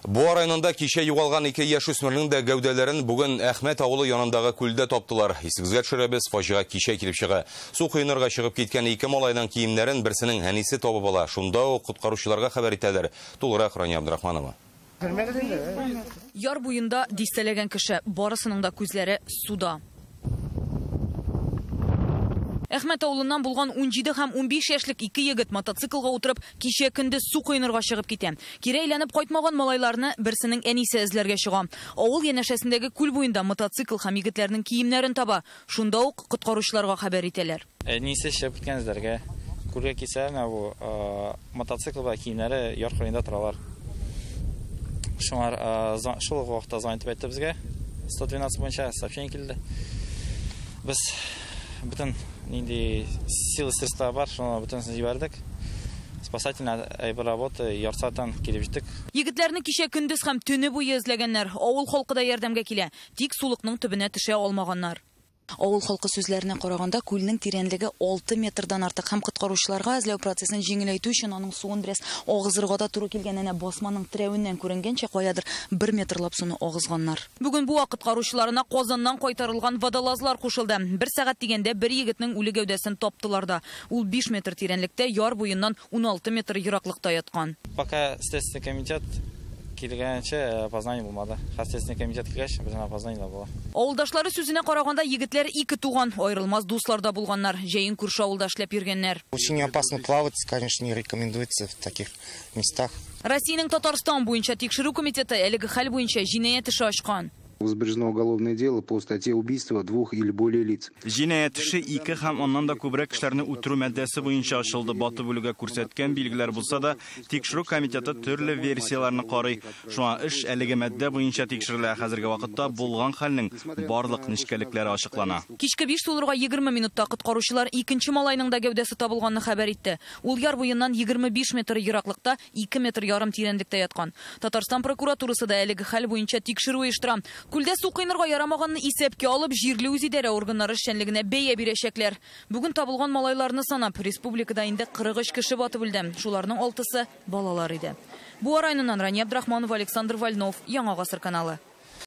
Буа районында кичә югалган ике яшүсмернең дә гәүдәләрен бүген Әхмәт авылы янындагы күлдә таптылар. Исегезгә төшерәбез, фаҗига кичә килеп чыга. Су коенырга чыгып киткән ике малайның киемнәрен берсенең әнисе табып ала. Шунда ук коткаручыларга хәбәр итәләр. Тулырак Рания Абдрахманова. Яр буенда дистәләгән кеше, барысының да күзләре суда. Әхмәт авылыннан булган 17 һәм 15 яшьлек ике егет мотоциклга утырып кичә көндез су коенырга чыгып китә. Кире әйләнеп кайтмаган малайларны берсенең әнисе эзләргә чыга. Авыл янәшәсендәге күл буенда мотоцикл һәм егетләрнең киемнәрен таба. Шунда ук коткаручыларга хәбәр итәләр. Әнисе чыгып киткән эзләргә. Күлгә килсә, менә бу мотоцикл белән киемнәре яр кырыенда торалар. Шуңар шул ук вакытта звонить итеп әйтте безгә. 112 буенча сообщение килде. Без бөтен нинди силы средства бар, шуны бөтенесен җибәрдек. Спасательный әйбер работа ярты сәгатьтән килеп җиттек. Егетләрне кичә көндез һәм төне буе эзләгәннәр. Авыл халкы да ярдәмгә килә. Тик сулыкның төбенә төшә алмаганнар. Авыл халкы сүзләренә караганда, күлнең тирәнлеге 6 метрдан артык һәм коткаручыларга эзләү процессын җиңеләйтү өчен аның суын бераз агызырга да туры килгән. Әнә басманың терәвеннән күренгәнчә каядыр 1 метрлап суны агызганнар. Бүген Буа коткаручыларына Казаннан кайтарылган водолазлар кушылды. 1 сәгать дигәндә бер егетнең үле гәүдәсен таптылар да. Ул 5 метр тирәнлектә яр буеннан 16 метр ераклыкта яткан. Пока следственный комитет килгәнче опознание булмады. Следственный комитет килгәч, безнең опознание да була. Авылдашлары сүзенә караганда, егетләр ике туган, аерылмас дуслар да булганнар. Җәен күрше авылда эшләп йөргәннәр. Очень опасно плавать, конечно, не рекомендуется в таких местах. Россиянең Татарстан буенча тикшерү комитеты әлеге хәл буенча җинаять эше ачкан. Возбуждено уголовное дело по статье убийства 2 или более лиц. Җинаять эше 2 һәм аннан да күбрәк кешеләрне үтерү маддәсе буенча ачылды. Батып үлүгә күрсәткән билгеләр булса да, тикшерү комитеты төрле версияләрне карый. Шуңа эш әлеге маддә буенча тикшерелә. Хәзерге вакытта булган хәлнең барлык нечкәлекләре ачыклана. Кичке 5 тулырга 20 минутта коткаручылар икенче малайның да гәүдәсе табылганны хәбәр итте. Ул яр буеннан 25 метр ераклыкта 2 метр ярым тирәнлектә яткан. Татарстан прокуратурасы да әлеге хәл буенча тикшерү оештыра. Күлдә су коенырга ярамаганны исәпкә алып, җирле үзидарә органнары эшчәнлегенә бәя бирәчәкләр. Бүген табылган малайларны санап, республикада инде 43 кеше батып үлде. Шуларның 6-сы балалар иде. Буа районыннан Рания Абдрахманова, Александр Вольнов, Яңа Гасыр каналы.